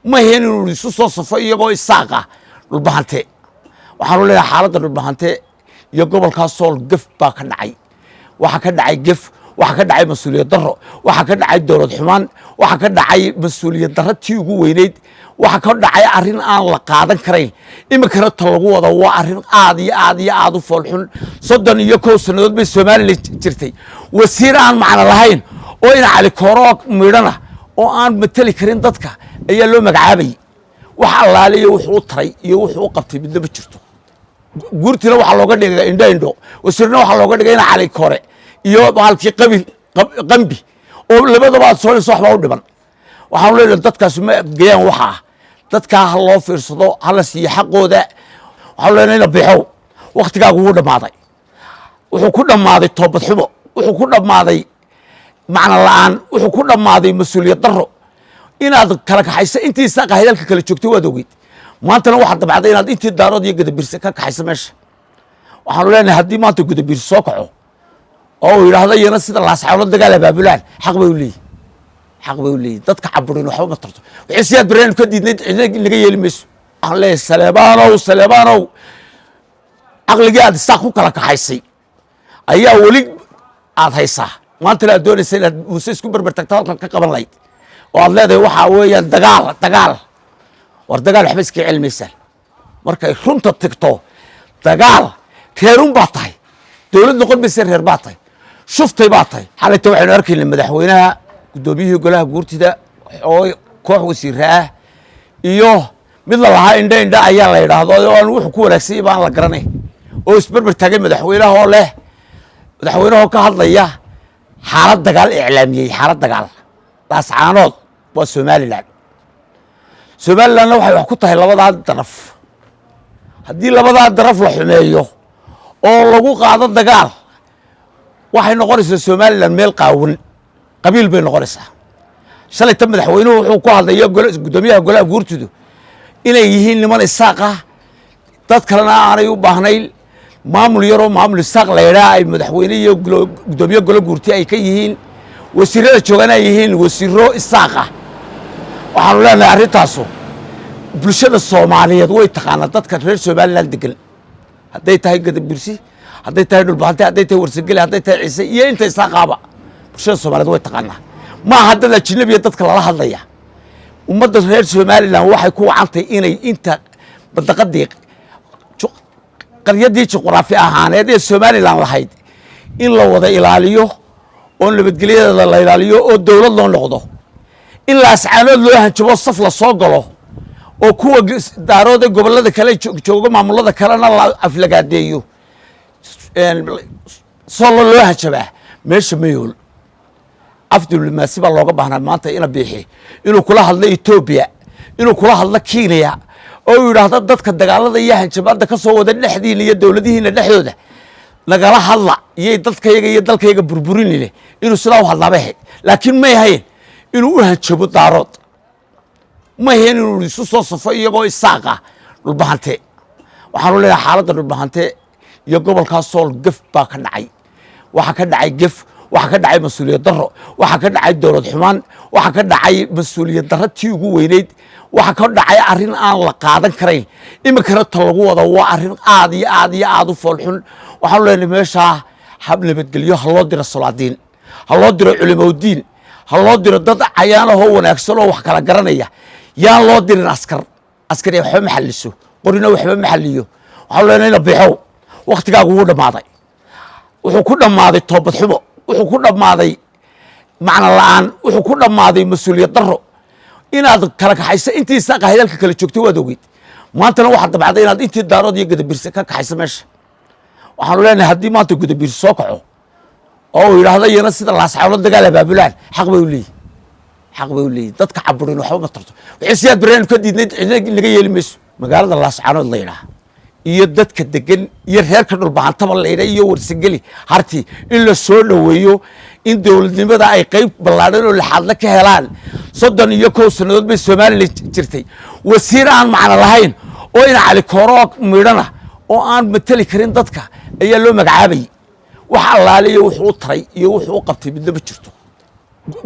Ma ahayn inuu isu soo safo iyagoo Isaaqa Dhulbahante. Waxaanu leeyahay, xaaladda Dhulbahante iyo gobolkaa Sool gef baa ka dhacay. Waxaa ka dhacay gef, waxaa ka dhacay mas-uuliyad darro, waxaa ka dhacay dowlad xumaan, waxaa ka dhacay mas-uuliyad darro tii ugu weyneyd, waxaa ka dhacay arrin aan la qaadan karayn. Iminkana ta lagu wada waa arrin aad iyo aad iyo aad u foolxun. 31 sannadood bay Somalilan jirtay. Wasiir aan macno lahayn oo ina Cali Kooro midhana oo aan mateli karin dadka ayaa loo magacaabayay. Wax allaale iyo wuxuu u taray iyo wuxuu u qabtay midna ma jirto. Guurtina waxaa looga dhigay indho indho, wasiirna waxaa looga dhigay ina Cali Kore iyo bahalkii qabil qambi oo labadaba aad soonayso waxbaa u dhiban. Waxaanu leenahay, dadkaasi ma geyaan. Waxaa dadkaa ha loo fiirsado, ha la siiyo xaqooda. Waxaanu leenahay, ina bixow, waktigaagu wuu dhammaaday. Wuxuu ku dhammaaday toobad xumo, wuxuu ku dhammaaday macno la-aan, wuxuu ku dhammaaday mas-uuliyad darro. Inaad kala kaxayso intii Isaaqa hadalka kala joogtay waad ogeyd. Maantana waxaad dabcday inaad intii Daarood iyo Gadabiirse ka kaxayso meesha. Waxaanu leenahay, haddii maanta Gadabiirse soo kaco oo uu yidhaahdo iyana sida Laascaanood dagaal abaabulaan, xaq bay u leeyihin, xaq bay u leeyihin. Dadka caburin waxba ma tarto. Wixii Siyaad Barreenu ka diidnay cidna naga yeeli mayso. Waxaan leeyahay, Saleebaanow, Saleebaanow, caqligii aad Isaaq ku kala kaxaysay ayaa weli aad haysaa. Maantana aad doonaysa inaad Muuse isku berber tagto halkan ka qaban lahayd oo aad leedahay waxaa weeyaan dagaal, dagaal. War dagaal waxba iska celmaysaan. Markay runta tigto, dagaal reerun baa tahay, dowlad noqon mayse, reer baa tahay, shuftay baa tahay. Xalayta waxaynu arkayna madaxweynaha, guddoomiyihii golaha guurtida oo koox wasiira ah iyo mid la lahaa indho indho ayaa la yidhaahdo oo aan wuxuu ku wanaagsanyay baan la garanay oo isberber taagay madaxweynaha oo leh, madaxweynahoo ka hadlaya xaalad dagaal iclaamiyey, xaalad dagaal. Laascaanood waa Somalilan. Somalilandna waxay wax ku tahay labadaa daraf. Haddii labadaa daraf la xumeeyo oo lagu qaado dagaal, waxay noqonaysaa Somalilan meel qaawan, qabiil bay noqonaysaa. Shalayta madaxweynuhu wuxuu ku hadlaya, guddoomiyaha golaha guurtidu, inay yihiin niman Isaaq ah, dad kalena aanay u baahnayn, maamul yaroo maamul Isaaq la yidhaha ay madaxweyne iyo guddoomiye golo guurti ay ka yihiin, wasiirada joogana ay yihiin wasiiro Isaaq ah. Waxaanu leenahay, arrintaasu bulshada Soomaaliyeed way taqaanaa. Dadka reer Somaliland degan, hadday tahay Gadabirsi, hadday tahay Dhulbahante, hadday tahay Warsageli, hadday tahay Ciise iyo inta Isaaqaaba, bulshada Soomaaliyeed way taqaanaa. Ma aha dad ajnabiya dadka lala hadlaya. Ummadda reer Somaliland waxay ku wacantahay inay inta badaqadii qaryadii juqraafi ahaaneed ee Somaliland lahayd in la wada ilaaliyo oo nabadgelyadeeda la ilaaliyo oo dowlad loo noqdo. In Laascaanood loo hanjabo, saf la soo galo oo kuwa Daarood ee gobollada kale jooga, maamulada kalena la aflagaadeeyo, Soollo loo hanjabaa, meesha mayool af diblomaasi baa looga baahnaa. Maanta ina Biixi inuu kula hadlo Etoobiya, inuu kula hadlo Kenya oo uu yidhaahdo dadka dagaalada iyo hanjabaadda ka soo wada dhexdiina iyo dowladihiina dhexdooda nagala hadla iyo dadkayaga iyo dalkayaga burburinine, inuu sidaa u hadlaabay ahayd. Laakiin may ahayn inuu u hanjabo Daarood, ma ahayn inuu isu soo safo iyagoo Isaaqa Dhulbahante. Waxaanu leeyahay, xaaladda Dhulbahante iyo gobolkaa Sool gef baa ka dhacay. Waxaa ka dhacay gef, waxaa ka dhacay mas-uuliyad darro, waxaa ka dhacay dowlad xumaan, waxaa ka dhacay mas-uuliyad darro tii ugu weyneyd, waxaa ka dhacay arrin aan la qaadan karayn. Iminkana ta lagu wada waa arrin aad iyo aad iyo aad u foolxun. Waxaanu leenahay, meeshaa hab nabadgelyo ha loo diro, solaadiin ha loo diro, culimowdiin ha loo diro, dad cayaanahoo wanaagsan oo wax kala garanaya. Yaan loo dirin askar. Askari waxba ma xalliso, qorina waxba ma xalliyo. Waxaanu leenahay, ina bixow, waktigaagu wuu dhammaaday. Wuxuu ku dhammaaday toobad xumo, wuxuu ku dhammaaday macno la-aan, wuxuu ku dhammaaday mas-uuliyad darro. Inaad kala kaxayso intii Isaaqa hadalka kala joogtay waad ogeyd. Maantana waxaad dabcday inaad intii Daarood iyo Gadabirse ka kaxayso meesha. Waxaanu leenahay, haddii maanta Gadabiirse soo kaco oo uu yidhaahdo iyana sida Laascaanood dagaal abaabulaan, xaq bay u leeyihin, xaq bay u leeyihin. Dadka caburin waxba ma tarto. Wixii Siyaad Barreenu ka diidnay cidna naga yeeli mayso. Magaalada Laascaanood la yidhaha iyo dadka degan iyo reerka Dhulbahantaba la yidhaha iyo Warsageli harti in la soo dhoweeyo, in dowladnimada ay qeyb ballaadhan oo laxaadle ka helaan. 31 sannadood bay Somalilan jirtay. Wasiir aan macno lahayn oo ina Cali Kooro midhana oo aan mateli karin dadka ayaa loo magacaabayay. Wax allaale iyo wuxuu u taray iyo wuxuu u qabtay midna ma jirto.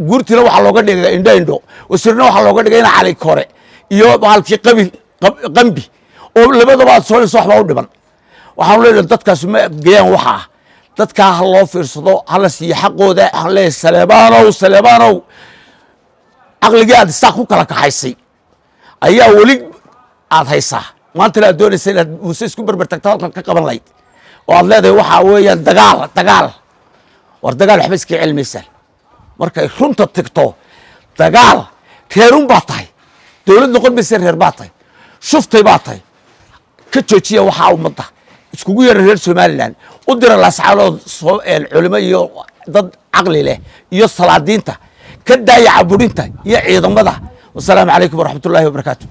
Guurtina waxaa looga dhigay indho indho, wasiirna waxaa looga dhigay ina Cali Kore. Iyo bahalkii qabil qambi oo labadaba aad soonayso, waxbaa u dhiman. Waxaanu leenahay dadkaasi ma geeyaan. Waxa ah dadkaa ha loo fiirsado, ha la siiyo xaqooda. Waxaan leeyahay Saleebaanow, Saleebaanow, caqligii aad Isaaq ku kala kaxaysay ayaa weli aad haysaa. Maantana aad doonaysa inaad Muuse isku berber tagto, halkan ka qaban lahayd oo aad leedahay waxaa weeyaan dagaal, dagaal. War dagaal waxba iska celmaysaan markay runta tigto. Dagaal reerun baa tahay, dowlad noqon maysa, reer baa tahay, shuftay baa tahay. Ka joojiya waxaa ummadda iskugu yeera reer Somaliland, u dira Laascaanood culimo iyo dad caqli leh iyo salaadiinta. Ka daaya caburinta iyo ciidamada. Wasalaamu calaykum waraxmat ullahi wabarakaatu.